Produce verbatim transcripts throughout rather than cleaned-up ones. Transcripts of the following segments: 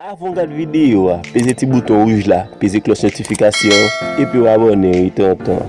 Avan w gad videyo a, peze ti bouton wouj la, peze klòch notifikasyon, epi w abòne wi tonton.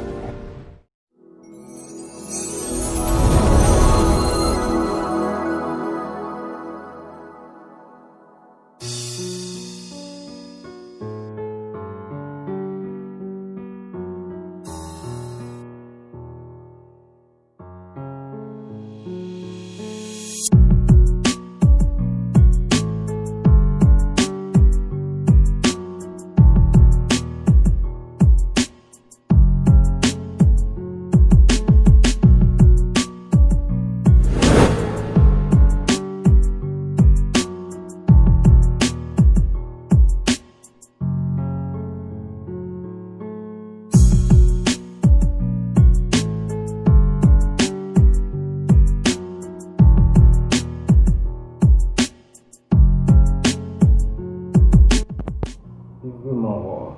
Li vrèman wòw.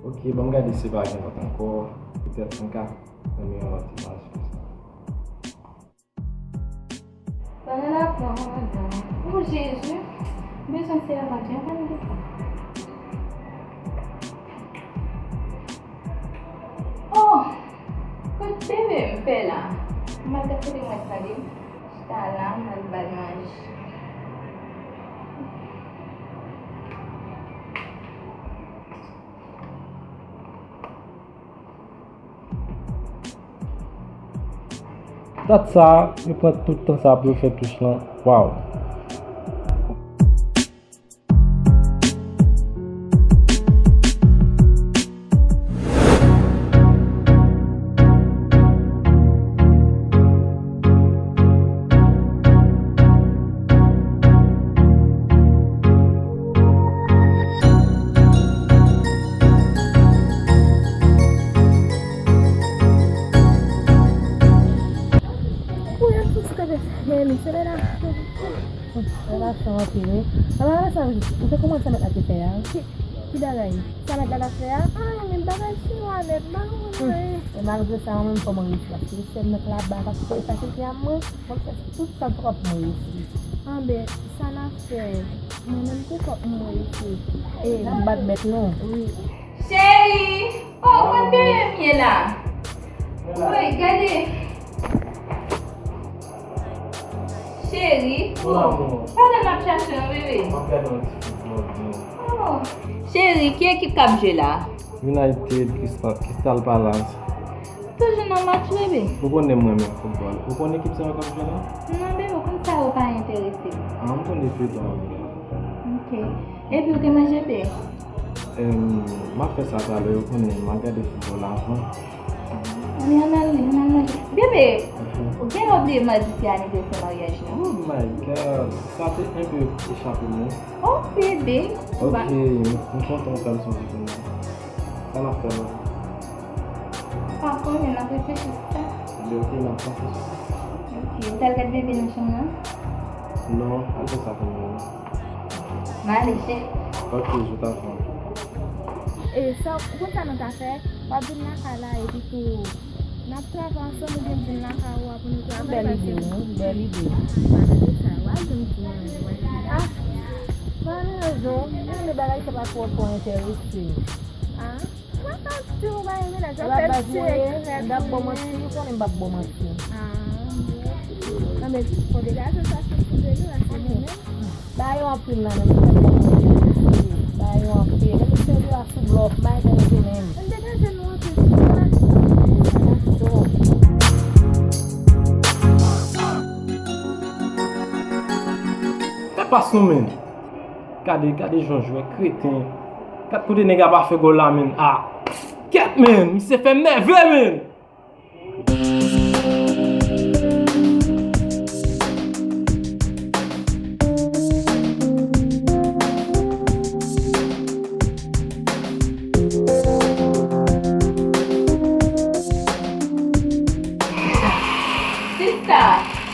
Ok, ban m gade si pa gen lòt ankò. Petèt m ka renmen yon lòt imaj konsa. Pandan n ap pran manman dan. O Jezi, m bezwen sèvant, jan pa m gen tan. Oh! Kot bebe m fè la? M al gad kote mwen tande. Chita la, m al ba l manje. Dat sa, yo pran tout tan sa pou yo fè touch lan. Waw! Ou yon ti kanpe fè li, se la. Relasyon anpil, wi. Papa, sa, ou te kòmanse mèt la te fè a? Ki, ki bagay? Sa mèt la t ap fè a? Ah, men bagay chinwa nèt, m pa konprann anyen. E malgre sa, mwen menm fò mwen reyisi, paske se sèl nèt la ba, paske sa se te a mwen, mwen fè tout sa twòp mwen reyisi. Anben, sa n ap fè, mwen menm tou fòk mwen reyisi. E, n ap bat bèt nou. Wi. Cheri! Oh, kot bebe m ye la? Woy, gade. Cheri, oh, pandan n ap chache yon bebe. M ap gade yon ti foutbòl byen. Oh. Cheri, ki ekip k ap jwe la? United, Crystal, Crystal Palace. Toujou nan match, bebe? Ou konnen m renmen foutbòl. Ou konn ekip sa yo k ap jwe la? Non, bebe, konn sa yo pa enterese m. Ah, m konn ekip sa yo. Ok. Epi ou te manje, bebe? Em, m ap fè sa talè, ou konnen m ap gade foutbòl avan. Ann al li, ann al manje. Bebe, ou gen lè w bliye madi se anivèsè maryaj nou. Oh my God, sa te enpe echape mwen. Oh, bebe. Ok, m, m kontan w fè m sonje kounye a. Sa n ap fè la? Pa konnen, n ap reflechi sou sa. Ebyen, ok, n ap panse sou sa. Ok, ou t al gad bebe nan chanm nan? Non, al fè sa pou mwen. M ale, cheri. Ok, je t'attends. E sa, ou konn sa nou ta fè? W ap vin lakay la, epi tou, n ap travay ansanm, oubyen m vin lakay ou a pou nou travay, bèl ide, wi, bèl ide. M pa tande sa, w a jwenn ti mwen, mwen. Ah, pa gen rezon, mwen, men bagay sa pa twò, twò enterese m. Ah. Mwen pa di w bagay mennaj, w ap fè sekrè. M p ap ba w manti, ou konnen m p ap ba w manti. Ah. Nan men, kote gason sa soti de nou la, se nou menm. Ba yo anpil la, men m p ap ba w manti. Ba yo anpil. Epi se de la sou blòf, ba yo se menm. M degaje nou anpil, sou la. Fè pas nou, men. Gade, gade jan w jwe, kreten. Gad kote nèg ap fè gòl la, men. Ah, kèt, men. Misye fè m nève, men. Sista,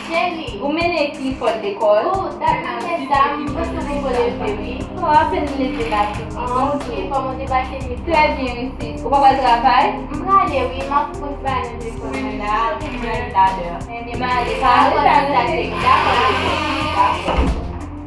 cheri, ou mennen Clifford lekòl? Oh, dat m ap fè sa, m panse w poko leve, wi. Oh, apèn m leve la, cheri. Ah, ok, kòman w te pase nwit la? Trè byen, wi, sis. Ou pa pral travay? M prale, wi, m ap fout bay nan telefòn mwen la, m ap vin lalè. Ebyen, m ale. Pa rete, cheri. Dakò, dakò.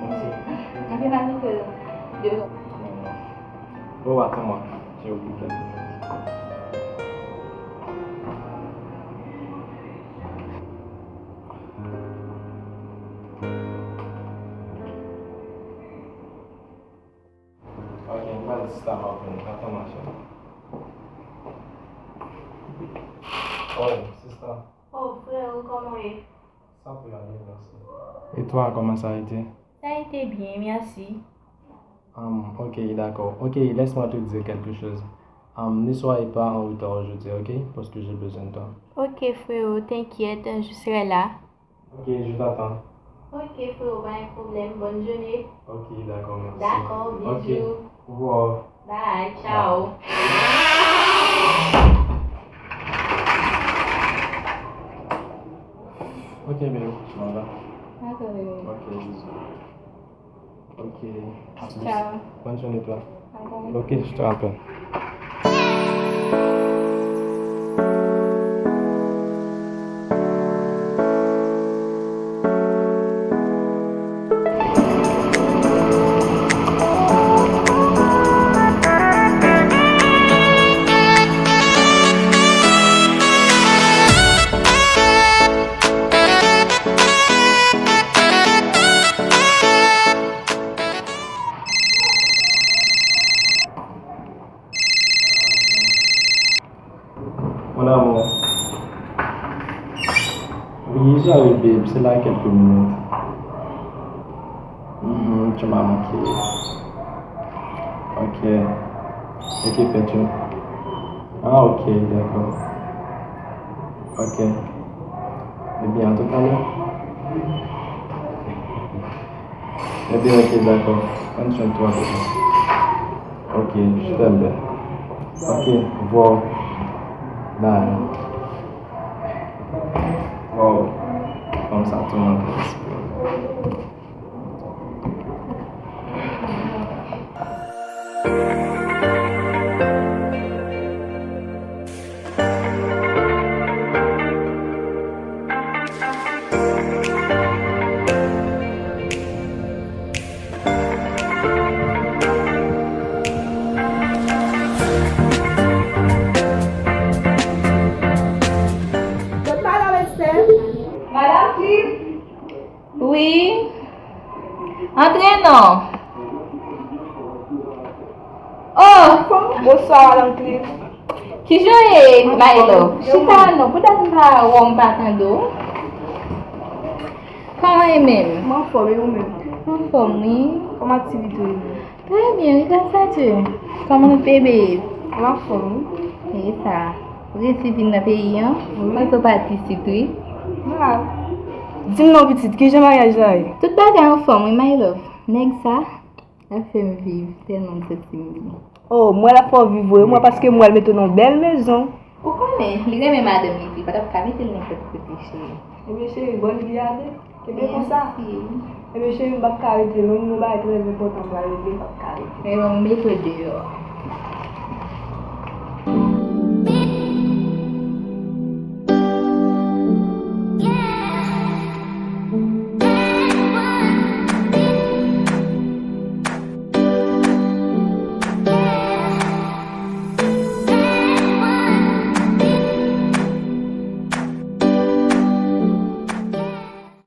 Mèsi. Mwen te mal mete l deyò. Oh, attends-moi, j'ai oublié quelque chose. Ok, m pral di sa m ap vin. Atann, ma chère. Oi, sista. Oh, freo, kòman w ye? Ça peut aller, merci. Et toi, comment ça a été? Ça a été bien, merci. Hum, ok, d'accord. Ok, laisse-moi te dire quelque chose. Hum, ne soyez pas en retard aujourd'hui, ok? Parce que j'ai besoin de toi. Ok, freo, t'inquiète, je serai là. Ok, je t'attends. Ok, freo, pa gen pwoblèm. Bonne journée. Ok, d'accord, merci. D'accord, ok, bisous. Au revoir. Bye, ciao. Ok, babe, je m'en vais. D'accord, bébé. Ok, bisous. Ok, à plus. Ciao. Bonne journée, toi. Bye bye. Ok, je te rappelle. Mon amour. Oui, j'arrive, babe. C'est là quelques minutes. Mhm, tu m'as manqué. Ok. Et que fais-tu? Ah, ok, d'accord. Ok. Eh bien, à tout à l'heure. Eh bien, ok, d'accord. Prends soin de toi, bébé. Ok, je t'aime bien. Ok, au revoir. Bye. Wow. Fanm sa tou mwen respè. Madanm Esther. Madanm Cliff. Wi. Antre non. Oh! Bonswa, Madanm Cliff. Kijan w ye, my love? Chita non, poutèt m pa wè w, m pa tande w. Kòman w ye menm? M anfòm, e ou menm? M anfòm, wi. Kòman aktivite w ye menm? Trè byen, wi, gras a Dye. Kòman bebe? M anfòm, wi. E sa. Resi vin nan peyi an. Mwen sou pati isit wi. Di m non pitit, kijan maryaj la ye? Tout bagay anfòm wi my love. Nèg sa ap fè m viv tèlman m santi m byen. Oh, mwen l ap fè w viv vre, mwen paske mwen l mete w nan yon bèl mezon. Ou konnen, li renmen madanm li tou, li pa t ap ka mete l nenpòt kote cheri. Ebyen cheri, bòn vi ale. Kenbe konsa. Ebyen cheri, m p ap ka rete non, gen yon bagay trè enpòtan m pral regle, m p ap ka rete. Men bon, m mete w deyò.